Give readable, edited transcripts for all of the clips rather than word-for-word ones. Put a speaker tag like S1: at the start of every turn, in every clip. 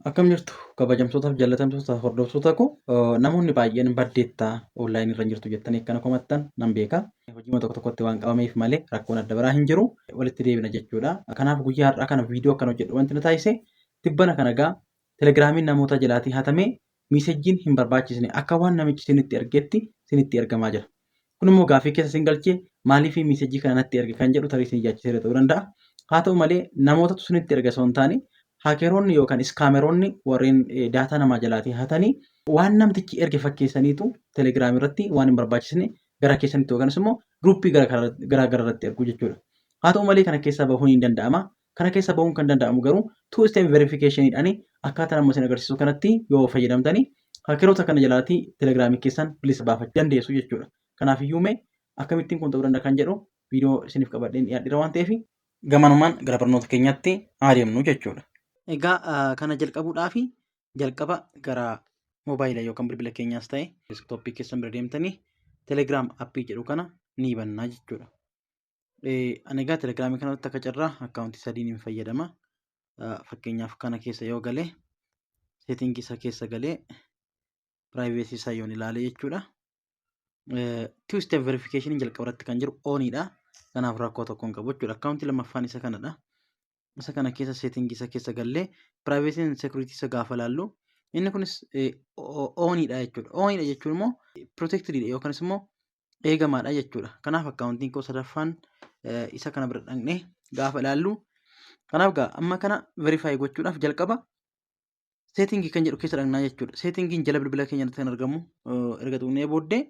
S1: Akkam jirtu kabajamtootaaf jaallatamtoota hordoftoota koo, namoonni baay'een baddeettaa, onlaayinii irra hin jirtu jettanii akkana komattan nan beeka. Hojii tokko tokkotti waan qabameef malee rakkoon adda biraa hin jiru. Walitti deebina jechuudha. Kanaaf guyyaa har'aa kana viidiyoo akkana hojjedhu wanti na taasise, tibbana kana gaa telegiraamiin namoota jalaatii hatamee miisejjiin hin barbaachisne akka waan namichi isinitti ergeetti isinitti ergamaa jira. Kun immoo gaaffii keessa isin galchee, maaliif miisejjii kana natti erge kan jedhu tarii isin yaachiseera ta'uu danda'a. Haa ta'u malee, namootatu isinitti erga osoo hin taane, haakeroonni yookaan iskaameroonni warreen daataa namaa jalaatii hatanii waan namtichi erge fakkeessaniitu telegiraamii irratti waan hin barbaachisne gara keessanitti yookanis immoo giruuppii gara garaa irratti ergu jechuudha. Haa ta'u malee, kana keessaa bahuun hin danda'ama. Kana keessa bahuun kan danda'amu garuu two step verification dhaan akkaataa nama isin agarsiisu kanatti yoo fayyadamtanii haakeroota kana jalaatii telegiraamii keessan bilisa baafachuu dandeessu jechuudha. Kanaaf iyyuu mee akkamittiin kun ta'uu danda'a kan jedhu viidiyoo isiniif qabadheen dhiyaadheera waan ta'eef, gamanumaan gara barnoota keenyaatti adeemnu jechuudha. Egaa kana jalqabuudhaaf jalqaba gara moobaayila yookaan bilbila keenyaas ta'e deeskitooppii keessan bira deemtanii Telegram appii jedhu kana ni bannaa jechuudha. Ani egaa telegiraamii kanarratti akka carraa akkaawuntii sadiin hin fayyadama. Fakkeenyaaf kana keessa yoo galee, seetingii isaa keessa galee, piraayiveesii isaa yoon ilaale jechuudha. Two step verification jalqaba irratti kan jiru ooniidha. Kanaaf rakkoo tokko hin qabu jechuudha. Akkaawuntii lammaffaan isa kanadha. Isa kana keessa seetingii isa keessa gallee privacy and security isa gaafa ilaallu, inni kunis ooniidha jechuudha. Ooniidha jechuun immoo protectedidha yookanis immoo eegamaadha jechuudha. Kanaaf akkaawuntiin koo sadaffaan isa kana bira dhaqnee gaafa ilaallu, kanaaf gaa amma kana verify gochuudhaaf jalqaba seetingii kan jedhu keessa dhaqnaa jechuudha. Seetingiin jala bilbila keenya irratti kan argamu erga tuqnee booddee,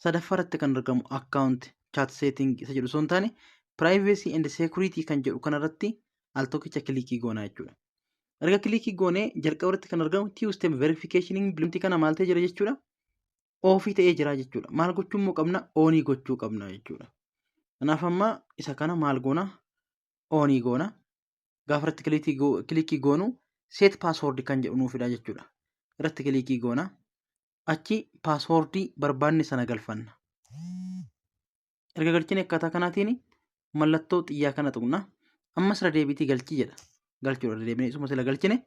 S1: sadaffaa irratti kan argamu account chat setting isa jedhu osoo hin taane, privacy and security kan jedhu kanarratti al tokkicha kilikii goonaa jechuudha. Erga kilikii goonee, jalqaba irratti kan argamu two step verification bilbilti kana maal ta'ee jira jechuudha? Oofii ta'ee jira jechuudha. Maal gochuu immoo qabna? Oonii gochuu qabna jechuudha. Kanaaf amma isa kana maal goona? Oonii goona. Gaafa irratti kilikii goonu, set password kan jedhu nuu fida jechuudha. Irratti kilikii goona. Achi paaswoordii barbaanne sana galfanna. Erga galchine akkaataa kanaatiin mallattoo xiyyaa kana tuqna. Ammas irra deebiitii galchii jedha. Galchuudha, irra deebinee isuma sila galchine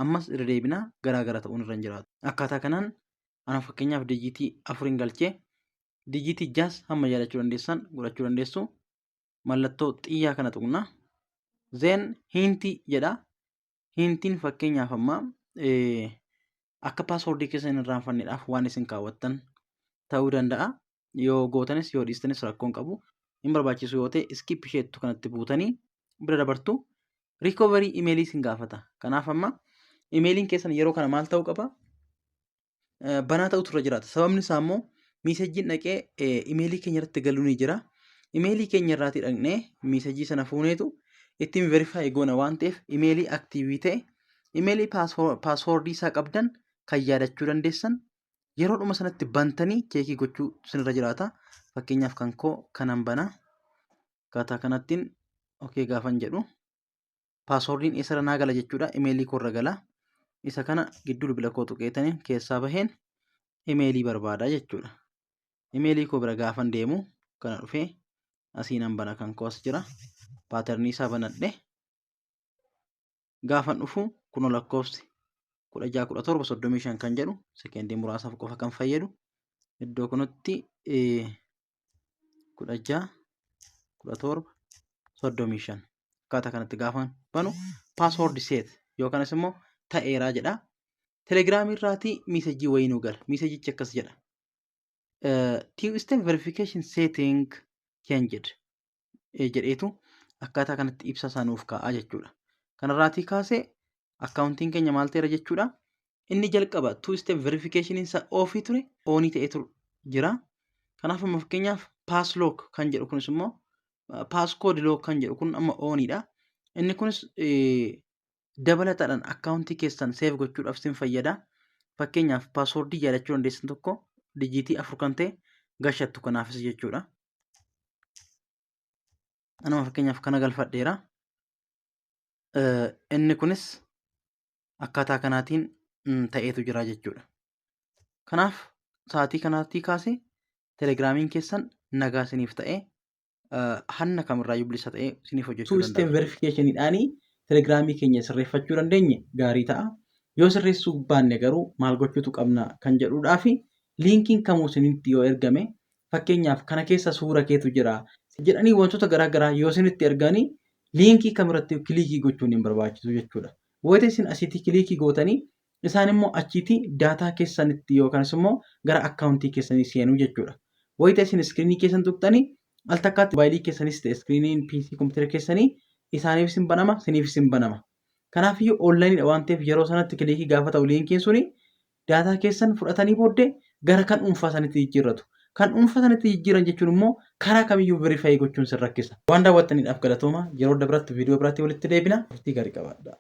S1: ammas irra deebinaa, garaa gara ta'uun irra hin jiraatu. Akkaataa kanaan ana fakkeenyaaf dijiitii afuriin galchee, dijiitii jaas hamma yaadachuu dandeessan godhachuu dandeessu. Mallattoo xiyyaa kana tuqna. Then hiintii jedha. Hiintiin fakkeenyaaf amma akka paaswoordii keessa hin irraanfanneedhaaf waan isin kaawwattan ta'uu danda'a. Yoo gootanis yoo dhiistanis rakkoon qabu. Hin barbaachisu yoo ta'e, skip isheettu kanatti buutanii bira dabartu. Recovery imeelii isin gaafata. Kanaaf amma imeeliin keessan yeroo kana maal ta'uu qaba? Banaa ta'utu irra jiraata. Sababni isaa immoo miisejjiin dhaqee imeelii keenya irratti galuu ni jira. Imeelii keenya irraatii dhaqnee miisejjii sana fuuneetu ittiin verify goona waan ta'eef, imeelii aktiivii ta'e, imeelii paaswoordii isaa qabdan kan yaadachuu dandeessan yeroodhuma sanatti bantanii cheekii gochuu sinirra jiraata. Fakkeenyaaf kan koo kanan bana. Akkaataa kanattiin okay gaafan jedhu, paaswoordiin eessarra naa gala jechuudha? Imeelii koorra gala. Isa kana gidduu bilbila koo tuqeetanii keessaa baheen imeelii barbaada jechuudha. Imeelii koo bira gaafan deemu, kana dhufee asii nan bana, kan koo as jira. Paatarnii isaa banadhe gaafan dhufu, kunoo lakkoofsi 16 17 35 kan jedhu sekeendii muraasaaf qofa kan fayyadu iddoo kanatti 16 17 35 akkaataa kanatti gaafan banu, password set yookaanis immoo ta'eeraa jedha. Telegiraamii irraatii miisejjii wayii nuu gala. Miisejjichi akkas jedha. "Two step verification setting changed" jedheetu akkaataa kanatti ibsa isaa nuuf kaa'aa jechuudha. Kanarraatii kaasee akkaawuntiin keenya maal ta'eera jechuudha? Inni jalqaba two step verification isaa oofii ture oonii ta'eetu jira. Kanaaf amma fakkeenyaaf pass lock kan jedhu kunis immoo passcode lock kan jedhu kun amma ooniidha. Inni kunis dabalataadhaan akkaawuntii keessan save gochuudhaaf sin fayyada. Fakkeenyaaf paaswoordii yaadachuu dandeessan tokko dijiitii afur kan ta'e gashattu kanaafis jechuudha. Anuma fakkeenyaaf kana galfadheera. Inni kunis akkaataa kanaatiin ta'eetu jira jechuudha. Kanaaf sa'aatii kanaatii kaasee telegiraamiin keessan nagaa isiniif ta'ee, hanna kamirraayyuu bilisa ta'ee isiniif hojjechuu danda'a. Two step verification dhaanii telegiraamii keenya sirreeffachuu dandeenye gaarii ta'a. Yoo sirreessuu baanne garuu maal gochuutu qabna kan jedhuudhaa fi liinkiin kamuu isinitti yoo ergame, fakkeenyaaf kana keessa suura keetu jira jedhanii wantoota garaa garaa yoo isinitti erganii, liinkii kamirratti kilikii gochuun hin barbaachisu jechuudha. Wayita isin asitti kilikii gootanii, isaan immoo achiitii daataa keessanitti yookanis immoo gara akkaawuntii keessanii seenuu jechuudha. Wayita isin iskiriinii keessan tuqxanii, al takkaatti mobaayilii keessanis ta'e iskiriiniin PC kompiitara keessanii isaaniifis hin banama, isiniifis hin banama. Kanaafiyyuu onlaayiniidha waan ta'eef, yeroo sanatti kilikii gaafa ta'u liinkiin suni, daataa keessan fudhatanii booddee gara kan dhuunfaa sanitti jijjiirratu. Kan dhuunfaa sanitti jijjiiran jechuun immoo karaa kamiyyuu verify gochuun sin rakkisa. Waan daawwattaniidhaaf galatooma. Yeroo dabratti viidiyoo biraatti walitti deebina. Turtii gaarii qabaadhaa.